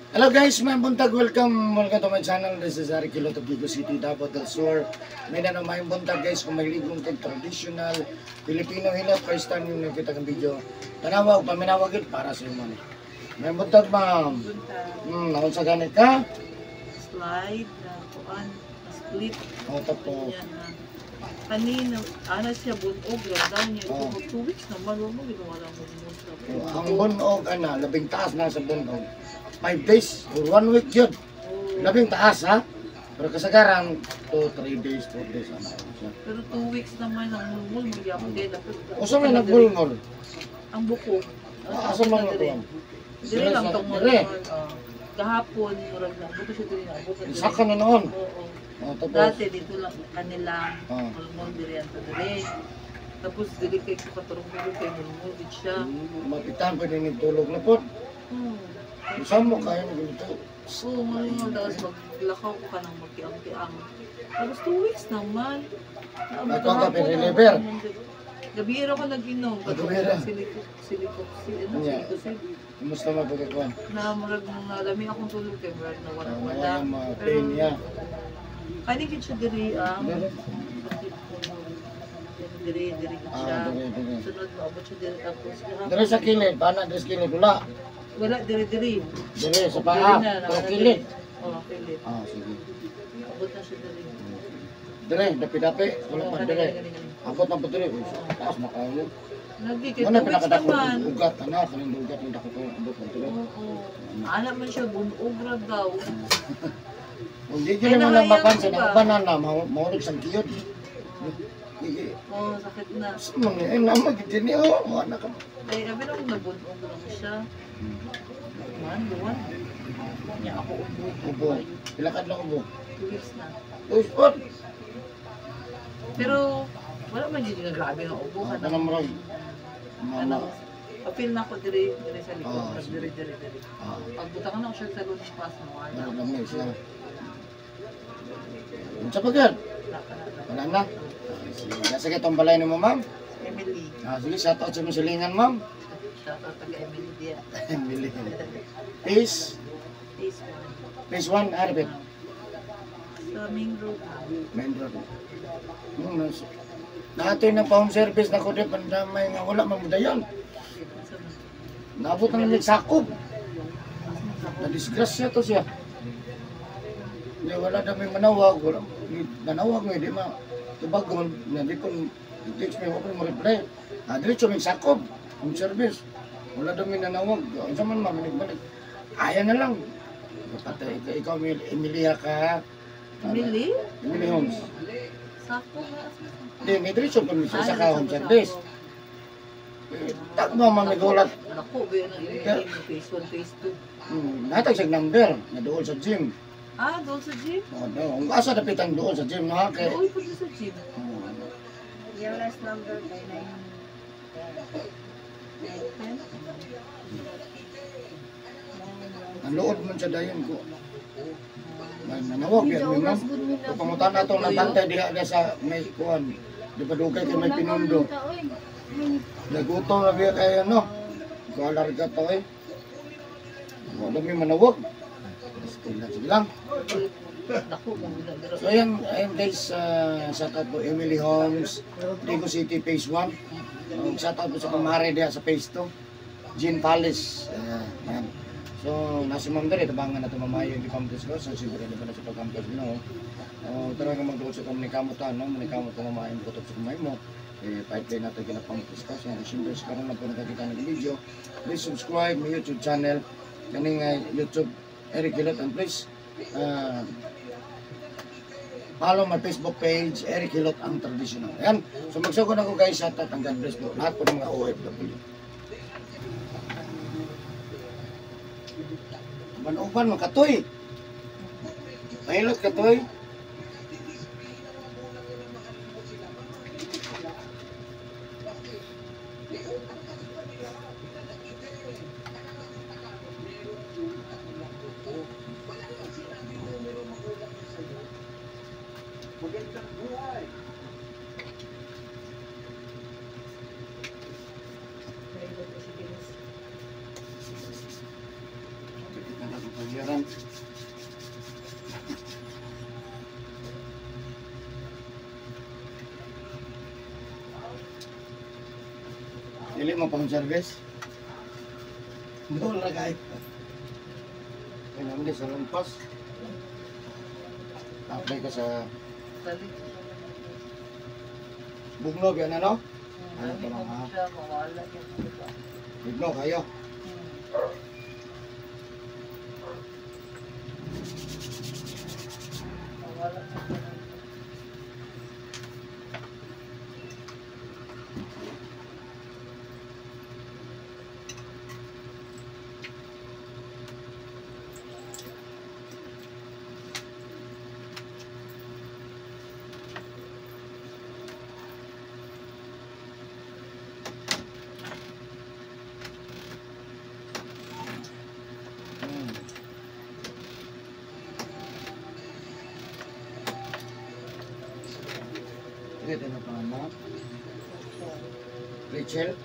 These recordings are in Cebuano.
Hello guys, may buntag, welcome, welcome to my channel. This is Ari Kilot of Gigo City, Davao del Sur. May na may buntag guys, kung may ligong kag traditional Filipino hilot, first time yung nakita kang video. Tanawa, paminawag yun para sa inyo. May buntag, ma'am. Buntag. Naunsa gani ka? Slide na kuan, na split. O, tapos. Yan na. Kanina, ana siya bunog, daw niya. Oh. Ito, 2 weeks naman, wala mo ginawa lang mo siya. O, ang bunog, ana, labing taas na sa bunog. 5 days or 1 week yun. Oh. Labing taas, ha? Pero kasagaran, 2, 3 days, 4 days, ana siya. Pero 2 weeks naman ang mulmul, magyapon kaya dapat. Usa may nagmulmol. Ang buko. Ah, asa man Dire. ko? Dire lang tong Dire. mulmul. Oh. Gahapon, murag na. Buto siya dire na. Buto dire. Saka na noon. Oo. O, tapos. Dati dito lang kanilang Ah. mulmul dire ang dire. Tapos dili kay katurong kay mulmul gid siya. Mapitan pa din tulog na po. Usa mo kayo ganito. Oo, ngayon, tapos maglakaw ko ka ng magkiang-kiang. Tapos 2 weeks naman. Naabot Ikaw ka, hapon, pinreliver? Gabi ra ko nag-inom. Ah, gabi ra? Silikop, si, ano, Yeah. silikop, Kumusta man pagkakuan? Na murag nung nalami akong tulog kay murag na wala Ah, wala. wala mga pain niya. Kani gid siya diri ang Diri? sakit ko. Diri diri gid siya. Ah, diri, diri. Sunod maabot siya diri tapos gahapon. Diri sa kilid, bana diri sa kilid wala. Wala diri diri. Diri sa Diri paa, na, pero na, kilid. Oh, kilid. Ah, sige. Abot na siya diri. Diri, dapi-dapi, wala Oo, pa kani, diri. kani, kani. Abot na po diri. Uy, taas na kayo. Lagi kay Muna 2 weeks pinakadako naman. ugat ana kaning ugat ang dako ko abot na diri. Oo. Ana man siya bunog ra daw. Kung di Ay, gyud mo lang nahayaan mapansin ko ang ba? uban na mahulog sa giyod. Sige. Oo, sakit na. Sa man eh na magid ni oh, mo na ka. Ay, abi na kung nabunog lang siya. Man, buwan. Niya ako ubo. Ubo. Pila ka adlaw ubo? 2 weeks na. Uy, spot. Pero wala man yun nga grabe nga ubo ka Ah, kanang murag. Ano, Mama. apil na ko diri diri sa likod, Ah, pag sige. diri diri diri. Ah, Pagbuta ko na ko siya sa lunch pass mo, wala. murag lang ni siya. Unsa pa gyud? Wala ka na. Wala na. Ah, sige. Nasa kitong balay nimo, ma'am? Emily. Ah, sige, shout out sa mga silingan, ma'am. Shout out taga Emily dia. Emily. Peace. Phase 1. Phase 1, Arbit. Sa main road. Main road. Natin ng home service na ko di pandamay nga wala man mudayon. Sa Naabot na namin sakob. Na-disgrasya to siya. Di wala na may manawag, wala manawag may di ma tubagon, na di ko text me, wala mo reply. Ah, diretso may sakob, home service. Wala daw may nanawag. Unsa man ma'am, balik. Aya na lang. Patay ikaw, ikaw Emilia ka. Emily? Emily Holmes. Sako nga. Di, may diretso pa siya sa Ah, ka home service. Eh, takbo man may gulat. Naku, ba yun ang Emily phase 1, phase 2. Natag sa number na doon sa gym. Ah, doon sa gym? Oh, no. Ang asa dapitan doon sa gym, no? Kay, Doon po sa gym. oh, Yung last number kay 9. 10? Ang lood man siya dayon ko. May nanawag yan, may ma'am. Kung pangutan na itong nabantay diha diha sa may kuan. Di ba dugay kay may pinundo. Nagutom na biya kay ano. Kualarga to eh. Wala may manawag. Sige lang, sige lang. Naku, kung ginagara. So ayan, ayan guys, shout out po Emily Holmes, Digo City Phase 1. Shout out po sa kumare diha sa Phase 2, Jean Palace. Ayan, ayan. So, nasa ma'am dali, tabangan na ito mamayo yung campus ko. So, siyempre, di ba na sa pag-campus no? Oh, tara nga magduot sa komunikamot ta, no? Manikamot ka mamayo kutob sa kamay mo. Eh, pipeline natin kinapampus ka. So, siyempre, sa karon lang po nakakita ng video. Please subscribe my YouTube channel. Kaning YouTube, Eric Hilot. And please, follow my Facebook page, Eric Hilot ang Traditional. Ayan. So magsugod ako guys, shout out ang God bless po. Lahat po ng mga OFW. Uban-uban man katoy. Mahilot katoy. Pagyaran. Dili mo pang service. Doon ra kahit. Kaya naman sa lampas. Apply ka sa Balik. Bugno, yan ano? Ano Ano pa lang, ha? siya, mawala yan, diba? Bugno kayo. Mawala siya. Sige, ito pa mo. Rachel?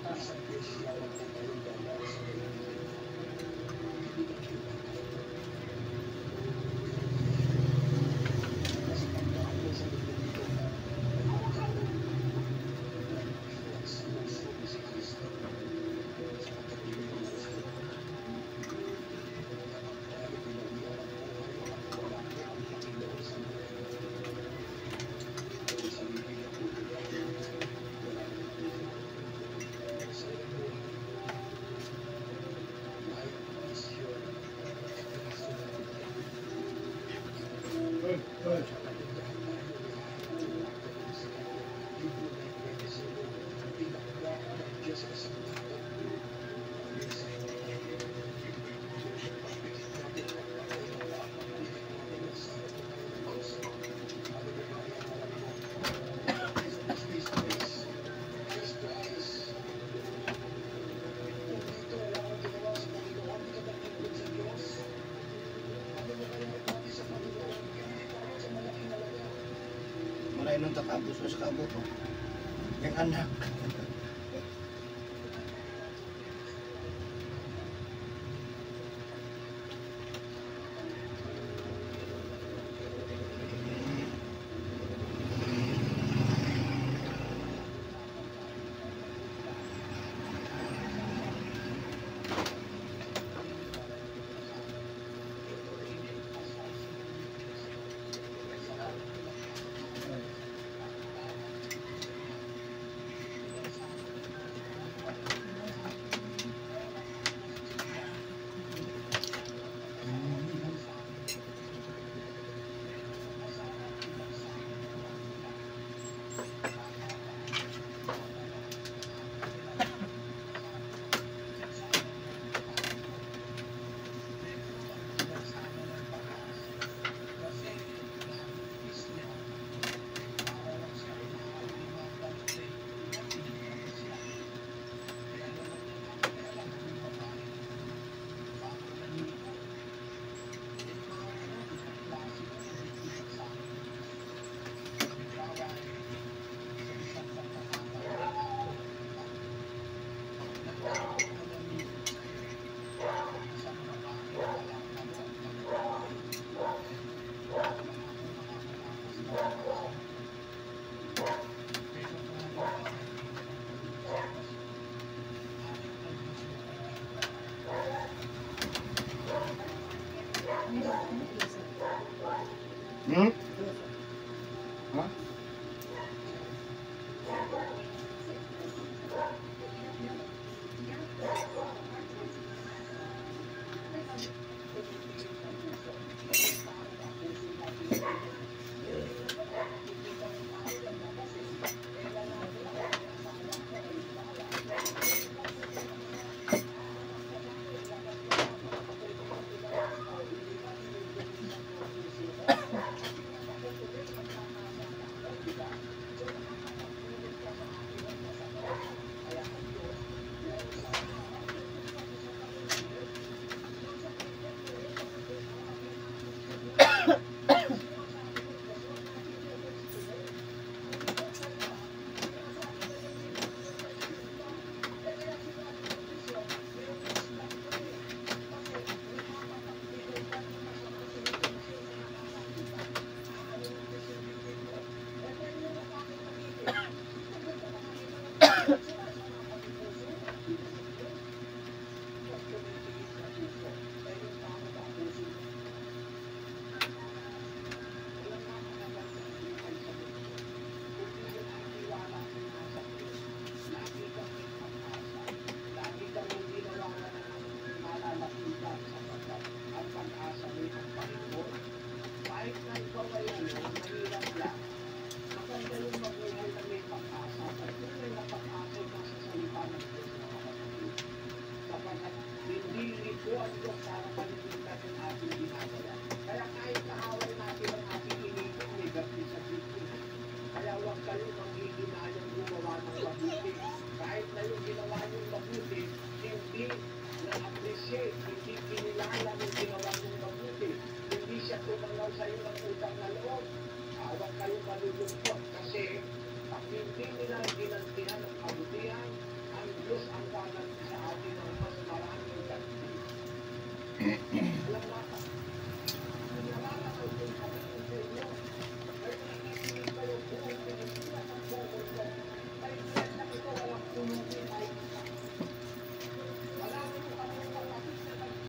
Malay nung takabos o sa kabot. Oh. Yung anak. Hmm? Ha?